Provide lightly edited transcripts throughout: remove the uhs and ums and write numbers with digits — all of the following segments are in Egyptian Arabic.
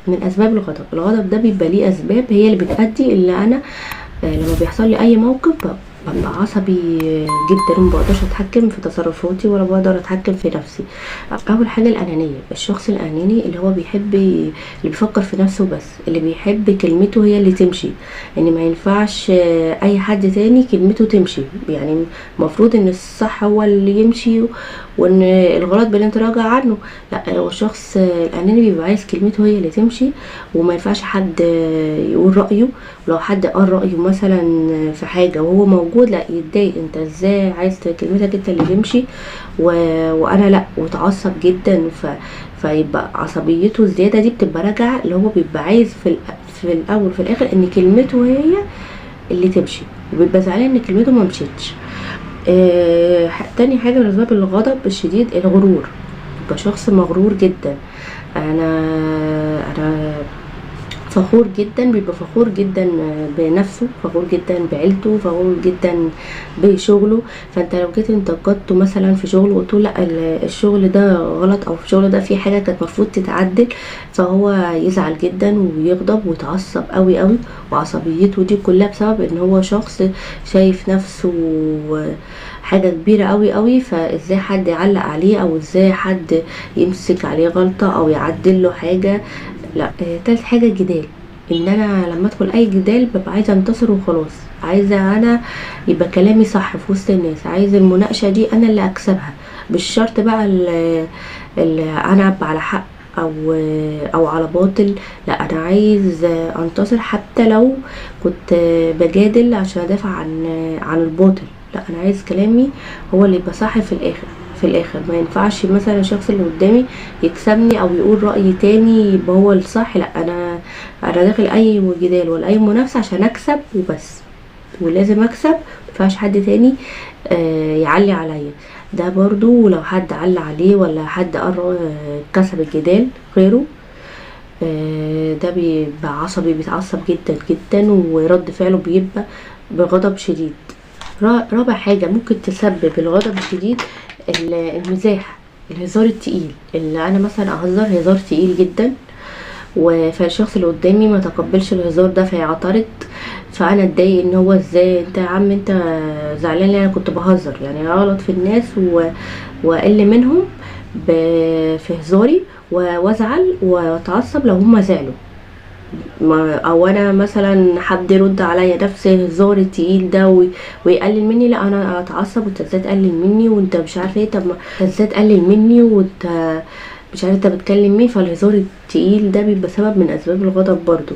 من اسباب الغضب. الغضب ده بيبقى ليه اسباب هي اللي بتؤدي اللي انا لما بيحصل لي اي موقف ببقى عصبي جدا، وما بقدرش اتحكم في تصرفاتي ولا بقدر اتحكم في نفسي. اول حاجة الانانية، الشخص الاناني اللي هو بيحب، اللي بيفكر في نفسه بس، اللي بيحب كلمته هي اللي تمشي، ان ما ينفعش اي حد تاني كلمته تمشي، يعني المفروض ان الصح هو اللي يمشي وان الغلط بنتراجع عنه. لا، هو الشخص الاناني بيبقى عايز كلمته هي اللي تمشي، وما ينفعش حد يقول رايه، ولو حد قال رايه مثلا في حاجة وهو موجود لا يتضايق، انت ازاي عايز كلمتك انت اللي تمشي وانا لا، وتعصب جدا. فيبقى عصبيته الزيادة دي بتبقى راجعه اللي هو بيبقى عايز في الاول وفي الاخر ان كلمته هي اللي تمشي، وبيبقى زعلان ان كلمته ما مشيتش. تاني حاجة من اسباب الغضب الشديد الغرور، بيبقى شخص مغرور جدا، انا فخور جدا، بيبقى فخور جدا بنفسه، فخور جدا بعيلته، فخور جدا بشغله. فانت لو جيت انتقدته مثلا في شغله وقلت له لا الشغل ده غلط، او في الشغل ده في حاجة كانت المفروض تتعدل، فهو يزعل جدا ويغضب ويتعصب قوي قوي، وعصبيته دي كلها بسبب ان هو شخص شايف نفسه حاجة كبيرة قوي قوي، فازاي حد يعلق عليه او ازاي حد يمسك عليه غلطه او يعدل له حاجة. لا. تالت حاجة الجدال، ان انا لما ادخل اي جدال ببقى عايزه انتصر وخلاص، عايزه انا يبقى كلامي صح في وسط الناس، عايزه المناقشة دي انا اللي اكسبها، مش شرط بقى انا ابقى على حق او على باطل، لا انا عايز انتصر حتى لو كنت بجادل عشان ادافع عن الباطل، لا انا عايز كلامي هو اللي يبقى صح في الاخر. في الاخر ما ينفعش مثلا الشخص اللي قدامي يكسبني او يقول رأي تاني يبقى هو الصح، لا انا داخل اي جدال ولا اي منافسة عشان اكسب وبس، ولازم اكسب، ما ينفعش حد تاني يعلي عليا. ده برضو لو حد على عليه ولا حد قرر كسب الجدال غيره، ده بيبقى عصبي، بيتعصب جدا جدا، ورد فعله بيبقى بغضب شديد. رابع حاجة ممكن تسبب الغضب الشديد المزاح، الهزار التقيل، اللي انا مثلا اهزر هزار تقيل جدا، فالشخص اللي قدامي ما تقبلش الهزار ده فيعترض، فانا اتضايق ان هو ازاي انت يا عم انت زعلان ليه، انا كنت بهزر، يعني اغلط في الناس واقل منهم في هزاري وازعل واتعصب لو هم زعلوا، او انا مثلا حد يرد عليا نفس الهزار التقيل ده ويقلل مني، لا انا اتعصب وانت ازاي تقلل مني وانت مش عارفه ايه، طب ما انت ازاي تقلل مني وانت مش عارفه انت بتكلم مين. فالهزار التقيل ده بيبقى سبب من اسباب الغضب برضو.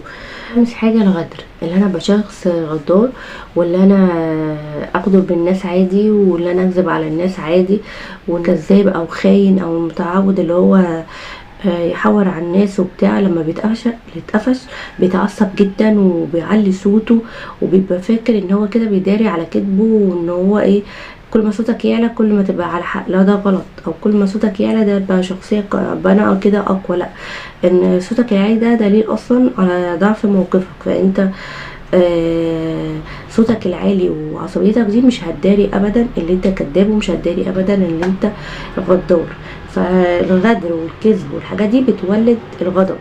خامس حاجة الغدر، اللي انا ابقى شخص غدار، واللي انا اغدر بالناس عادي، واللي انا اكذب على الناس عادي، وكذاب او خاين او متعود اللي هو يحور على الناس وبتاع، لما بيتقفش بيتعصب جدا وبيعلي صوته، وبيبقى فاكر ان هو كده بيداري على كذبه، وان هو ايه كل ما صوتك يعلى كل ما تبقى على حق، لا ده غلط، او كل ما صوتك يعلى ده بقى شخصية بقى كده اقوى، لا ان صوتك العالي ده دليل اصلا على ضعف موقفك، فانت صوتك العالي وعصبيتك دي مش هتداري ابدا اللي انت كذاب، ومش هتداري ابدا اللي انت غدار. فالغدر والكذب والحاجات دي بتولد الغضب،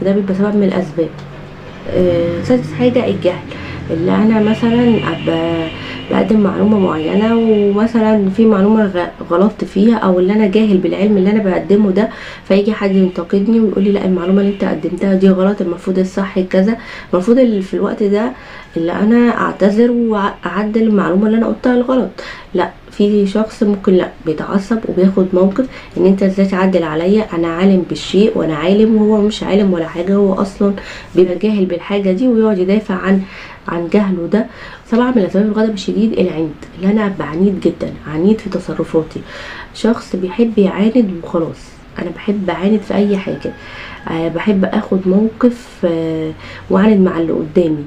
وده بيبقى سبب من الاسباب. سادس حاجة الجهل، اللي انا مثلا ابقى بقدم معلومة معينة ومثلا في معلومة غلطت فيها، او اللي انا جاهل بالعلم اللي انا بقدمه ده، فيجي حد ينتقدني ويقول لي لا المعلومة اللي انت قدمتها دي غلط، المفروض الصح كذا، المفروض اللي في الوقت ده اللي انا اعتذر واعدل المعلومة اللي انا قلتها الغلط. لا في شخص ممكن لا بيتعصب وبياخد موقف ان انت ازاي تعدل عليا، انا عالم بالشيء وانا عالم، وهو مش عالم ولا حاجة، هو اصلا بيبقى جاهل بالحاجة دي ويقعد يدافع عن جهله ده. 7 من اسباب الغضب الشديد العند، اللي انا ابقى عنيد جدا، عنيد في تصرفاتي، شخص بيحب يعاند وخلاص، انا بحب اعاند في اي حاجة، بحب اخد موقف، واعاند مع اللي قدامي،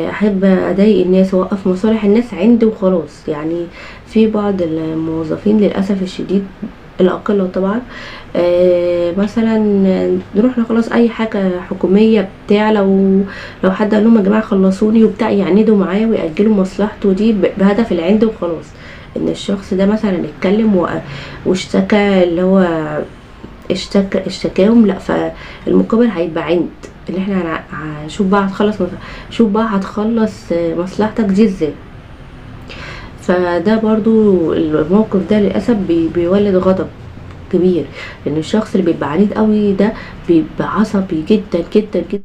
احب اضايق الناس واوقف مصالح الناس عندي وخلاص. في بعض الموظفين للاسف الشديد الاقل طبعا، مثلا نروح نخلص اي حاجة حكومية بتاع، لو حد قال لهم يا جماعة خلصوني وبتاع، يعندوا معاه ويأجلوا مصلحته دي بهدف العند وخلاص. ان الشخص ده مثلا اتكلم واشتكى اللي هو اشتكاهم، لا، فالمقابل هيبقى عند اللي احنا هنشوف بقى هتخلص، شوف بقى هتخلص مصلحتك دي ازاي. فده برضو الموقف ده للأسف بيولد غضب كبير، لان الشخص اللي بيبقى عنيد قوي ده بيبقى عصبي جدا جدا جدا.